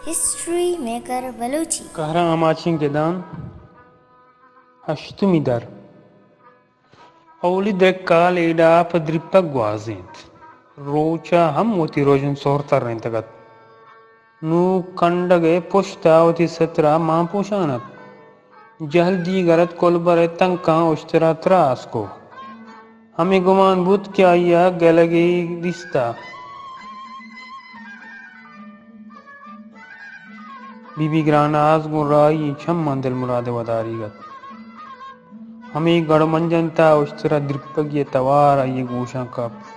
History maker Balochi. کہرام آماچیں گدان، ہشتمی در۔ اولی درکال ایڈا پہ دریپگ گوازینت۔ روچ ء ہم وتی رژن سہر ترینتگ ات۔ نوں کنڈگ ء پشت ء وتی ستر ء مان پوشان ات۔ جہل دیگر ات، کلبر ء تنکاں اشتر ء تراس کو۔ ہمے گمان بوت کہ آئی ء گلگے دیستہ۔ بی بی گراناز گوں راہی چماں دلمراد ء وداریگ ات۔ ہمے گڑ منجنت ء اشتر ء درپگی ء توار آئی ء گوشاں کپت۔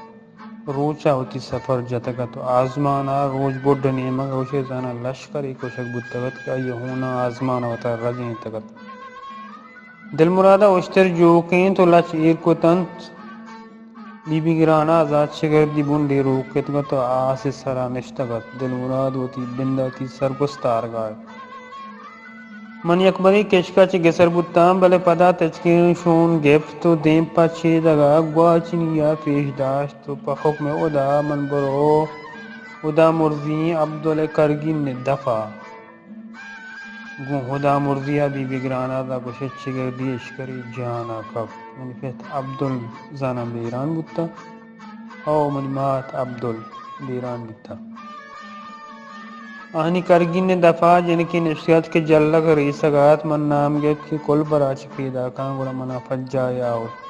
روچ ء وتی سپر جتگ ات و آزمان ء روچ بڈ ء نیمگ ء گوشے زاناں لشکرے کشگ بوتگ ات کہ آئی ء ہوناں آزمان ء وتا رجینتگ ات۔ دلمراد ء اشتر جوکینت و لچ ایر کت انت۔ بی بی گراناز ء چگردی بنڈے روک اتگ ات و آس ء سرا نشتگ ات۔ دلمراد وتی بنداتی سرگوست آرگا ات۔ من یکبرے کشک ء چہ گسر بوتاں، بلے پدا تچکیں شون گپت و دیم پہ چیدگ ء گواچنی ء پیش داشت و پہ حکم ہدا من برو ہدا مرزی عبدل ء کرگین ء دفا۔ گوں ہدا مرزی ء بی بی گراناز ء گوشت، چگردی اشکری جان ء کپت۔ منی پت عبدل زاناں بیران بوتہ۔ او منی مات عبدل بیران بوتہ۔ آہانی کرگین ء دفا جنکے نشتگ ات کہ جلگ ء ریسگ ء ات۔ من نام گپت کہ کلبر ء چہ پیداکاں، گڑا منا پجاہ ء آورت۔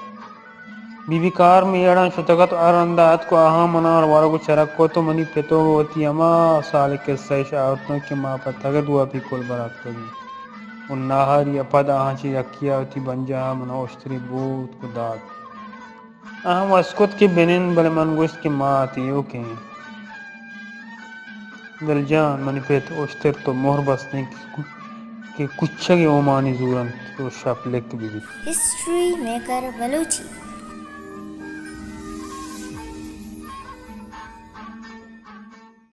بی بی کار میڑاں شتگ ات و ہر رندا اتک و آہاں منا ورگ و چرگ کت و منی پت و وتی ہما سال ء کسہ اش آورتاں کہ ما پہ تگ ء دو ء پی کلبر ء اتکگیں و ناہاری ء پد آہاں چہ یکے ء وتی بنجاہ ء منا اشترے بوتک و دات۔ آہاں وس کت کہ بنند، بلے من گوشت کہ مات ایوکیں۔ دل جان، منی پت، اشتر تو مہر بستیں کہ کو-، کہ کچگے اومانی زور انت، تو شپ لک بہ بیت۔ History maker Balochi.